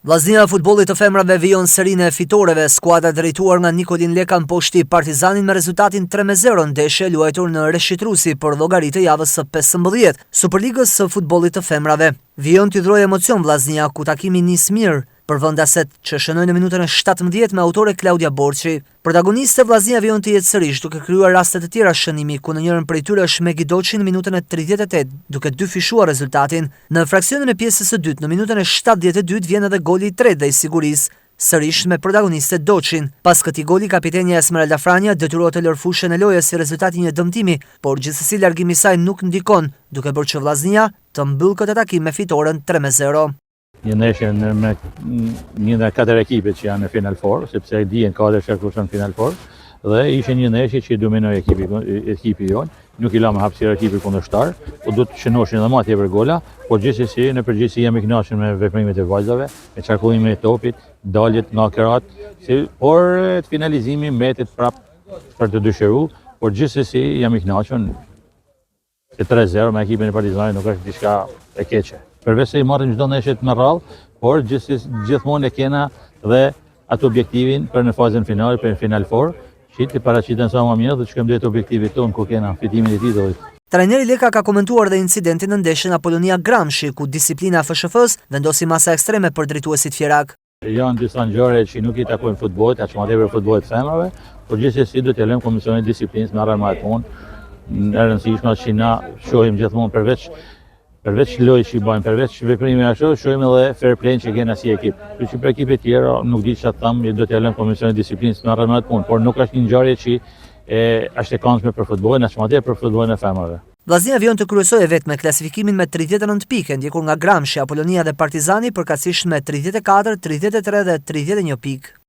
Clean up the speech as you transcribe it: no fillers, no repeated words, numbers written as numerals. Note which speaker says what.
Speaker 1: Vllaznia e futbollit të femrave vijon serinë e fitoreve. Skuadra e drejtuar nga Nikolin Leka mposhti Partizanin me rezultatin 3-0 ndeshje e luajtur në Reshit Rusi për llogari të javës së 15, Superligës së futbollit të femrave. Vijon të dhurojë emocion Vllaznia, ku takimi nis mirë për vendaset që shënojnë në minutën e 17 me autore Klaudia Borçi. Protagoniste Vllaznia vijon të jetë sërish duke krijuar raste të tjera shënimi, ku në njërën prej tyre është Megi Doçi në minutën e 38, duke dyfishuar rezultatin. Në fraksionin e pjesës së dytë, në minutën e 72 vjen edhe goli i tretë dhe i sigurisë, sërish me protagoniste Doçin. Pas këtij goli, kapitenia Esmeralda Franja detyrohet të lërë fushën e lojës si rezultat i një dëmtimi, por gjithsesi largimi i saj nuk ndikon, duke bërë që Vllaznia të mbyllë këtë takim me fitoren 3-0.
Speaker 2: Një ndeshje në me një nga katër ekipet që janë në Final Four, sepse e dihen katër që janë në Final Four, dhe ishte një ndeshje që i dominoi ekipi, ekipi jonë, nuk i lamë hapësirë ekipi kundërshtar, po do të shënoshin edhe më tepër gola, por gjithsesi në përgjithësi jam i kënaqur me veprimet e vajzave, me qarkullimin e topit, daljet nga krahët, si, por finalizimi mbetet prap për të dëshiru, por gjithsesi jam i kënaqur Se 3-0 me ekipin e Partizanit nuk është diçka e keqe. Përveç se i marrim çdo ndeshje me radhë, por gjithsesi gjithmonë e kena dhe atë objektivin për në fazën finale, për në Final Four, që të paraqiten sa më mirë dhe të shkojmë drejt objektivit tonë ku kena fitimin e titullit.
Speaker 1: Trajneri Leka ka komentuar dhe incidentin në ndeshjen Apolonia Gramshi, ku disiplina e FSHF-s vendosi masa ekstreme për drejtuesit fierak.
Speaker 2: Janë disa ngjarje që nuk i takojnë futbollit, aq më tepër futbollit femrave, por gjithsesi do t'ia lëmë komisionit disiplinës me marrë atë punë. E rëndësishme është që na shohim gjithmonë përveç përveç lojës që i bëjmë, përveç veprimeve ashtu, shohim edhe fair play që kena si ekip. Kështu që për ekipet tjera nuk di çfarë të them, do t'ia lëmë komisionit disiplinës me marrë atë punë, por nuk është një ngjarje që e është e këndshme për futbollin, aq më tepër për futbollin e femrave.
Speaker 1: Vllaznia vijon të kryesojë e vetme klasifikimin me 39 pikë, ndjekur nga Gramshi, Apolonia dhe Partizani përkatësisht me 34, 33 dhe 31 pikë.